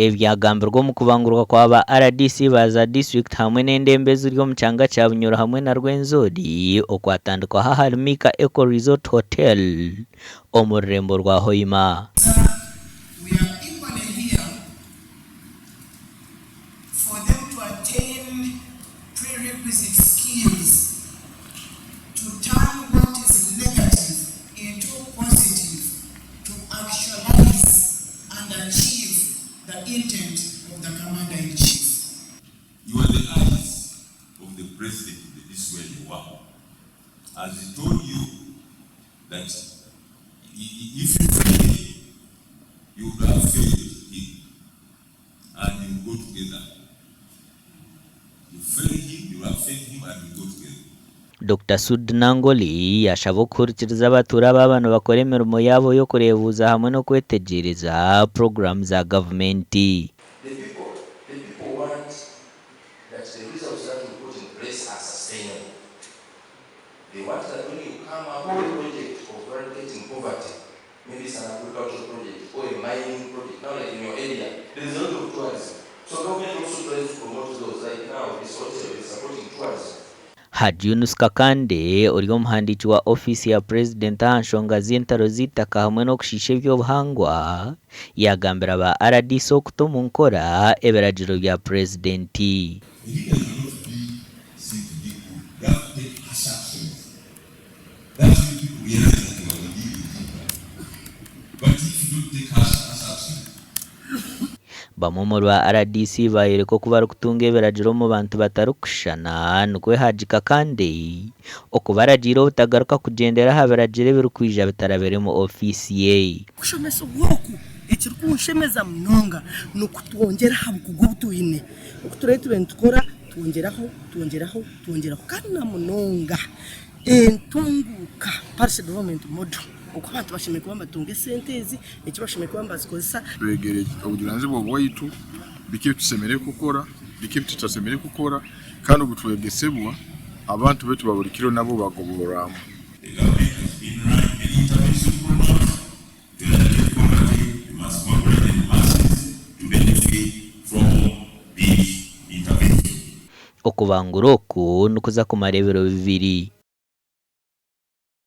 Ebi byagambirwe omu kubangurwa kwa ba rdc ba za disiturikiti hamwe n'endembo eziri omu kyanga kya Bunyoro hamwe na Rwenzori okwatandikwaho ahari Miika Eco Resort Hotel omu rurembo rwa Hoima. We are equally here for them to attain prerequisite skills to turn what is negative into positive to actualize and achieve the intent of the Commander in Chief. You are the eyes of the president in the this where you are. As he told you that if you fail him, you would have failed him and you go together. You fail him, you have failed him and you go together. Dokita Sudi Nangoli yaashaba okuhurikiriza abatuura baaba nibakora emirimo yaabo y'okureebuuza hamwe n'okwetegyereza puroguraamu za gavumenti. The people, the people want that the results that we put in place are sustainable. They want that when you come up with a project of eradicating poverty, maybe it's an agricultural project or a mining project. Now like in your area, there is a lot of tourism. So government also tries to promote those. Like now, this hotel is supporting tourism. Hajji Yunus Kakande, ori omuhandiiki wa ofiisi ya Purezidenti aha nshonga z'entaro z'eitaka hamwe n'okushiisha eby'obuhangwa, yaagambira ba rdc okuta omu nkora ebiragiro bya Purezidenti. A leader cannot be seen to be good. You have to take harsh actions. That's when people realize that you are indeed a leader. But if you don't take harsh, harsh actions, Bamwe omuri ba rdc baayoreka oku barikutunga ebiragiro omu bantu batarikushushana nikwo Hajji Kakande okubaragiira obutagaruka kugyendera aha biragiro ebirikwija bitarabire mu ofiisi ye. Okushomesibwa oku ekirikunshemeza munonga nikutwongyera aha bukugu obu twine. Oku turiyo tubaire nitukora twongyeraho, twongyeraho, twongyeraho kandi na munonga entunguuka, Parish Development Model, oku abantu bashemereire kuba nibatunga esente ezi, eki bashemereire kuba nibazikozesa. Twegere obujunanizibwa bwaitu, biki ebi tusemeriire kukora, biki ebi tutasemeriire kukora, kandi obu twegesebwa, abantu baitu ba buli kiro nabo bagoborramu. The government has been running many intervention programs to eradicate poverty, we must mobilize the masses to benefit from these interventions. Okubangura oku nikuza kumara ebiro bibiri.